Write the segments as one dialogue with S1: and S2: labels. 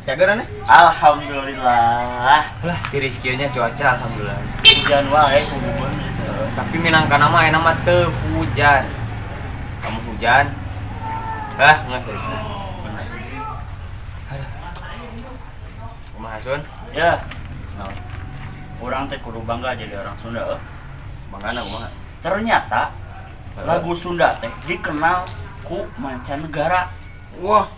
S1: Cager aneh?
S2: Alhamdulillah.
S1: Lah tiris kieu nya cuaca alhamdulillah.
S2: Hujan wae kububan gitu.
S1: Tapi minangka nama ayeuna mah teu hujan. Kamu hujan? Hah, enggak serius. Aduh. Kumaha Sun?
S2: Ya.
S1: Naon?
S2: Urang teh kudu bangga jadi orang Sunda euy.
S1: Banggana kumaha?
S2: Ternyata lagu Sunda teh dikenal ku mancanegara.
S1: Wah,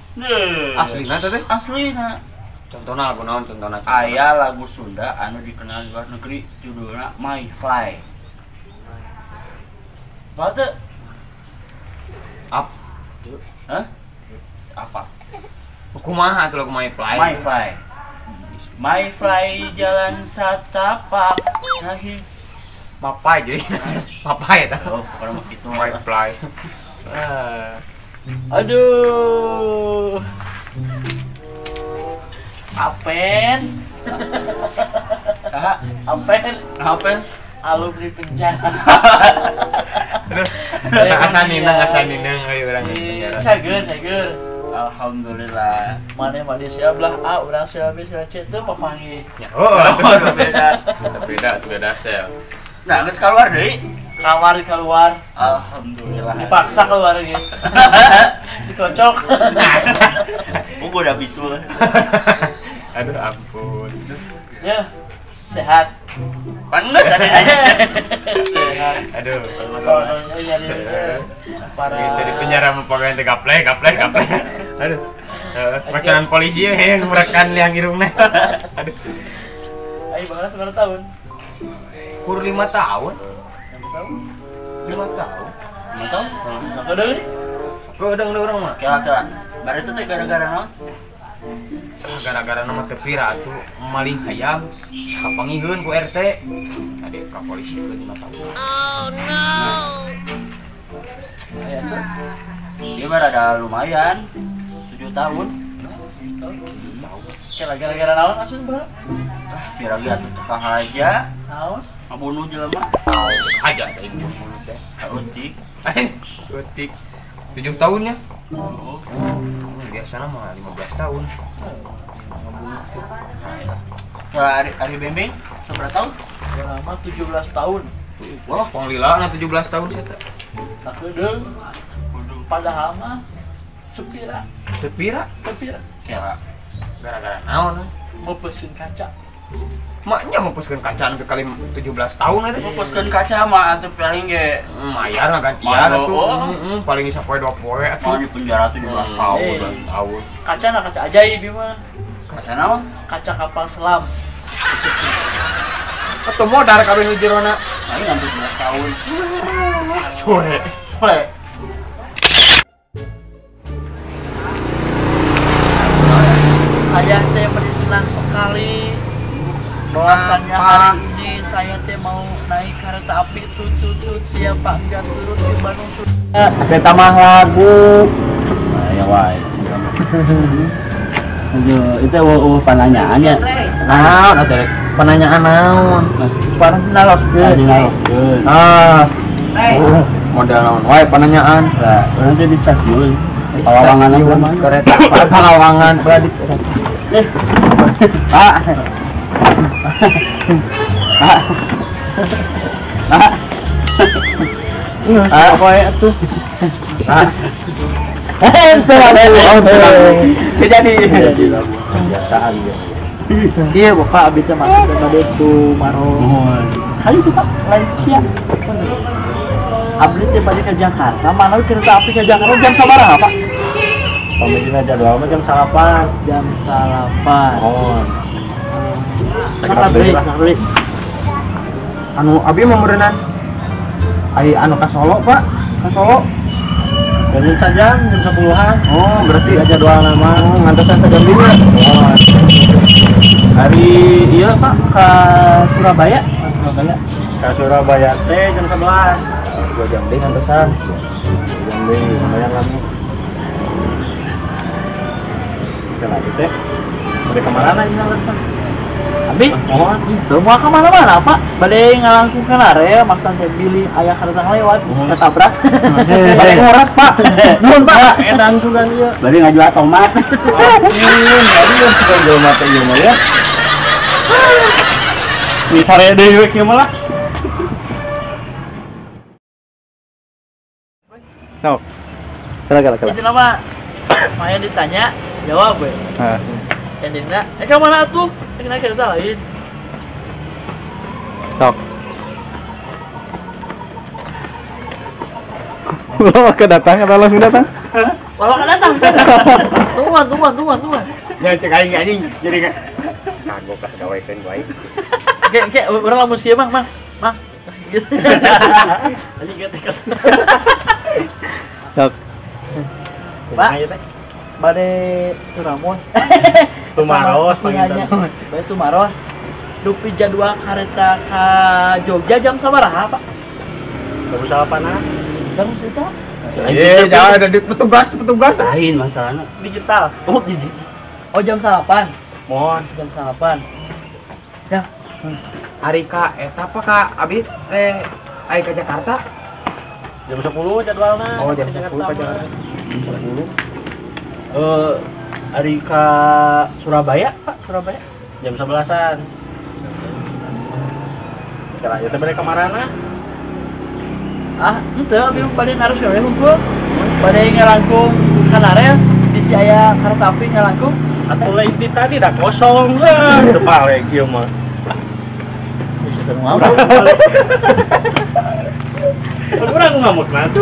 S2: aslina
S1: teh?
S2: Aslina.
S1: Contohna lagu naon contohna?
S2: Aya lagu Sunda anu dikenal di luar negeri judulna My Fly. Bate
S1: Up.
S2: Hah? Apa?
S1: Kumaha atuh lagu My Fly?
S2: My Fly. My Fly jalan satapak. Nahi.
S1: Mapai jadi. Mapai eta.
S2: Oh, bukan mah kitu.
S1: My Fly.
S3: Aduh. Apen.
S2: Saha?
S3: Apen.
S2: Apen
S3: alumni penjara.
S1: Aduh, asa ninang euy urang di penjara.
S3: Cager, cager.
S2: Alhamdulillah.
S3: Maneh mah siap lah A, urang siap B, siap C teu papanggih.
S1: Ya, oh, beda. Beda, beda sel.
S2: Nah, geus keluar deui.
S3: Keluar.
S2: Alhamdulillah.
S3: Dipaksa keluar gitu. Dikocok.
S2: Gua udah bisul.
S1: Aduh ampun.
S3: Ya, sehat.
S2: Pantes ada aja.
S3: Sehat.
S1: Aduh.
S3: Soalnya jadi para
S1: itu di penjara mau pegawai teh gaplek. Aduh. Pacaran polisi yang merekan liang irungna. Aduh.
S3: Ayo balas berapa tahun?
S1: Kur 5 tahun.
S3: 5 tahun?
S1: 5 tahun.
S2: 5 tahun?
S3: Kedeung nih?
S1: Kedeung urang mah.
S2: Kela-kela. Bare itu teh gara-gara naon?
S1: Gara-gara nama teu pira atuh maling ayam kapangiheun ku RT. Ade ka polisi ke 5 tahun.
S4: Oh no.
S3: Aya Sun.
S2: Ieu mah rada lumayan. 7 tahun.
S3: 7 tahun. Kela gara-gara naon Asun baheula?
S2: Ah, pira ge atuh teu kahaja.
S3: Naon?
S2: Ngabunuh jelema.
S1: Haja teh bunuh teh.
S2: Eutik.
S1: Eutik. 7 tahun ya? Oh. Biasanya mah 15 tahun. Ngabunuh teh.
S2: Kalau Ari Bembeng seberapa tahun?
S3: Lama 17 tahun.
S1: Wah, panglilana 17 tahun saya teh.
S3: Sakedeung. Padahal mah supira.
S1: Supira?
S3: Supira.
S2: Kela.
S1: Gara-gara naon?
S3: Meupeuskeun kaca.
S1: Maknya meupeuskeun kaca sampai kali 17 tahun atuh.
S2: Meupeuskeun kaca mah atuh paling ge
S1: mayar ngagantian atuh. Heeh, paling sapoe 2 poe atuh.
S2: Mah di penjara 17 tahun.
S1: 17 tahun.
S3: Kaca na kaca ajaib ieu mah.
S2: Kaca naon?
S3: Kaca kapal selam.
S1: Atuh modar kabeh nu jerona.
S2: Lain 17 tahun.
S1: Suwe.
S2: Suwe.
S3: Saya teh senang sekali. Bahwasannya hari ini saya teh mau naik kereta api tut siapa enggak turun di Bandung Sunda.
S1: Eta mah lagu.
S2: Nah, ya wae. Aduh, itu eueuh pananyaannya.
S1: Naon atuh pananyaan naon?
S2: Parah naloskeun. Naloskeun.
S1: Ah. Modal naon wae pananyaan.
S2: Lah, urang teh di stasiun. Palawangan
S1: kereta Palawangan berarti.
S2: Eh. Pak. Pak. Pak.
S1: Apa ya tuh? Pak. Jadi
S2: kebiasaan gitu.
S3: Iya, Bapak abdi teh masuk ke bade tuh maros. Kali itu Pak, lain sia. Abdi teh bade ke Jakarta, mana kereta api ke Jakarta jam sabaraha, Pak?
S2: Pamedina jadwal mah jam 8.
S3: Jam 8.
S2: Oh.
S3: Sabar.
S1: Anu abi mah meureunnan ai anu ka Solo, Pak. Ka Solo.
S2: Jam sajam, jam 10-an.
S1: Oh, berarti
S2: jadwal nama.
S1: Oh, ngantosan sajam deui.
S2: Oh. Hari iya, Pak, ke Surabaya. Ke Surabaya. Ke Surabaya teh jam 11.
S1: 2 jam deui ngantosan.
S2: 2 jam deui, lumayan lama. Oke lagi teh. Bade kamana ieu ngantosan?
S3: Abi, teu moal ka mana-mana, Pak. Bade ngalangkung kana rel, maksa teh bilih aya kareta ngalewat bisa ketabrak.
S1: Bade ngorek, Pak. Nuhun, Pak.
S2: Edan sugan ieu. Bade ngajual tomat.
S1: Ampun,
S2: Suka jelema teh ieu mah ya. Ini sare deui we kieu mah lah.
S4: No. Kala.
S3: Itu nama Maya ditanya, jawab we.
S4: Heeh.
S3: Endingna, ka mana atuh? Kena kereta lain.
S4: Sok. Lo ke datang atau langsung datang?
S3: Walau ke datang. Tungguan.
S1: Ya cek aing anjing jadi kagok lah gawekeun ku aing.
S3: Oke, urang lamun sia Mang, Mang. Anjing ketek.
S4: Sok.
S3: Pak. Bade Turamos.
S2: Tumaros panggilnya.
S3: Bade Tumaros. Dupi jadwal kareta ka Jogja jam sabaraha, Pak?
S2: Jam 8-an.
S3: Jam itu?
S1: Iya, ada di petugas.
S2: Lain masalahnya digital. Oh, digital.
S3: Oh, jam 8.
S2: Mohon.
S3: Jam 8. Ya.
S1: Ari ka eta apa ka abi teh ari ka Jakarta?
S2: Jam 10 jadwalna.
S1: Oh, jam 10 ka Jakarta. Jam 10.
S2: Ari ka Surabaya, Pak, Surabaya. Jam 11-an. Kira ieu teh bade ka marana?
S3: Ah, henteu abi bade narus we hungkul. Bade ngalangkung kana rel bisi aya kereta api ngalangkung.
S2: Atuh lain ti tadi dah kosong lah, teu balik ieu mah.
S3: Bisa teu ngamuk.
S2: Urang ngamuk nanti.